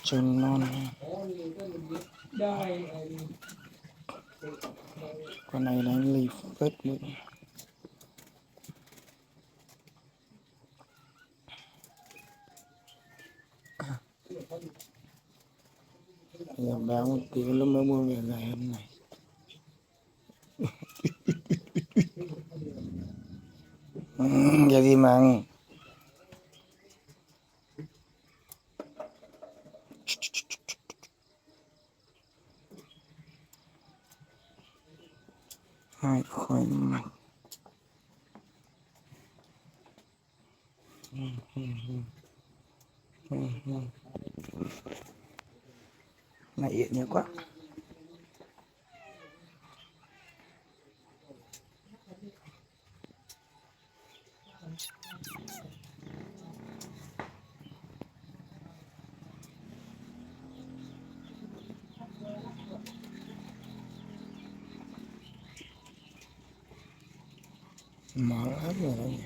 Tso no. Con này đánh lì phết bự. Giờ báo một tí lúc mới mua về này. Giờ gì mà hai khối mạch. Này yếu nhiều quá. Mov lab rồi.